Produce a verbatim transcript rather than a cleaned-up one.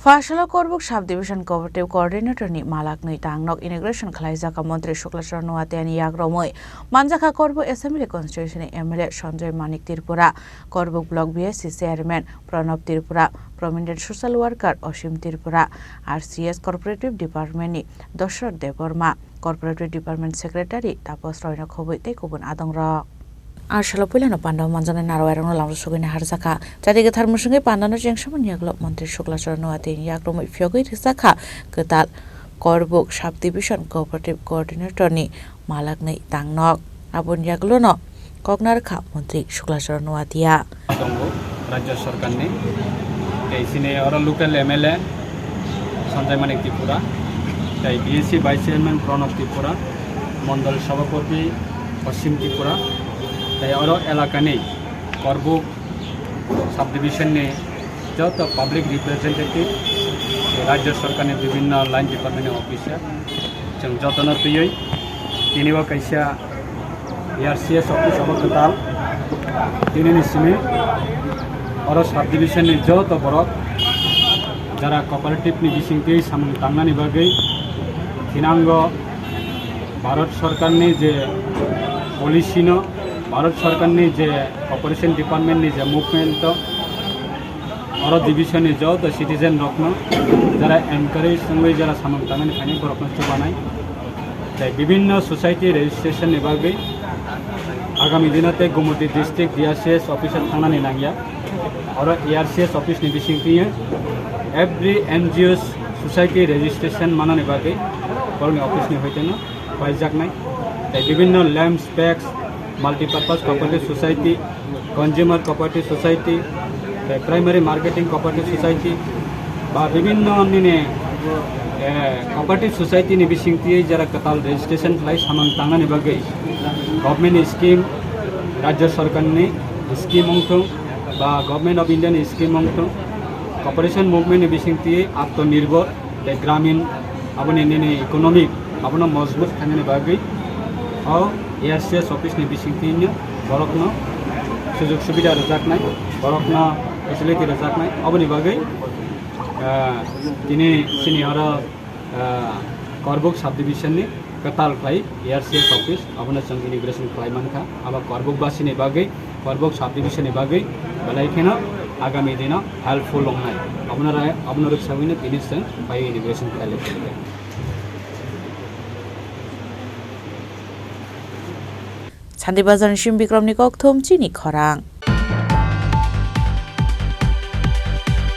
Phasalo Korbuk Subdivision Cooperative Coordinator ni malak nwi tangnok inauguration khlaijak. Montri Shukla Charan Noatia ni yak romwi manjakha Korbuk Assembly Constituency ni M L A Sanjoy Manik Tripura, Korbuk Block B S C Chairman Pranab Tripura, Prominent Social Worker Osim Tripura, R C S Cooperative Department ni Dashrath Debbarma, Cooperative Department Secretary Tapas Roy no khobwi tei kubun adongrok. Arsalo puilano panda o manjaknai narwai rokno lamro sogwini harjakha. Chati kwthar mwswngwi panda no chengsamani yagulo Montri Shukla Charan Noatia ni yak romwi phiyogwi rwjakha kwtal Korbuk Subdivision Cooperative Coordinator ni malak nwi tangnok. Aboni yagulo no kok narwkha Montri Shukla Charan Noatia. Tongo Rajya Sarkarni, tei chini oro local M L A Sanjay Manik Tripura, tei B S C Vice Chairman Pranab Tripura, Mondol Sabhapati Osim Tripura, tei oro elakani Korbuk Subdivision ni joto public representative, tei Rajya Sarkarni bibhinno line department ni officer, chwng jotono twiwi tini o kaisa A R C S office abo kwtal. Tinini simi oro subdivision ni joto borok jara cooperative ni bisingtwi samung tangnani bagwi thinango Bharat Sarkarni je policy no, Bharat Sarkarni je cooperation department ni je movement o, oro division ni joto citizen rokno jara encourage wngwi jara samung tangnani phainai borokno chubanai. Tei bibhinno society registration ni bagwi agami dino tei Gumoti district D R C S office o thangnani nangya. Oro A R C S office ni bisingtwi every N G O society registration manani bagwi borokni office ni hoiteno paijaknai. Tei bibhinno lamps, packs, multipurpose cooperative society, consumer cooperative society, tei primary marketing cooperative society, ba bibhinno nini, eh, cooperative society ni bisingtwi jara kwtal registration khlai samung tangnani bagwi government ni scheme, Rajya Sarkar ni scheme wngthung, ba Government of India ni scheme wngthung, cooperation movement ni bisingtwi Atmanirbhar tei Gramin aboni nini economic abono mojbut khainani bagwi o A R C S office ni bisingtwi no borokno sujug subida rwjaknai, borokno facility rwjaknai, aboni bagwi, ah, tini chini oro, ah, Korbuk subdivision ni kwtal khlai A R C S office abono chwng inauguration khlai mankha. Abo Korbuk basi ni bagwi, Korbuk subdivision ni bagwi belai kheno agami dino helpful wngnai. Abono rai, abono rwksawino tini chwng pai inauguration khlai lai kha. Sandi Bazar ni Sim Bikrom ni kokthum chini khorang.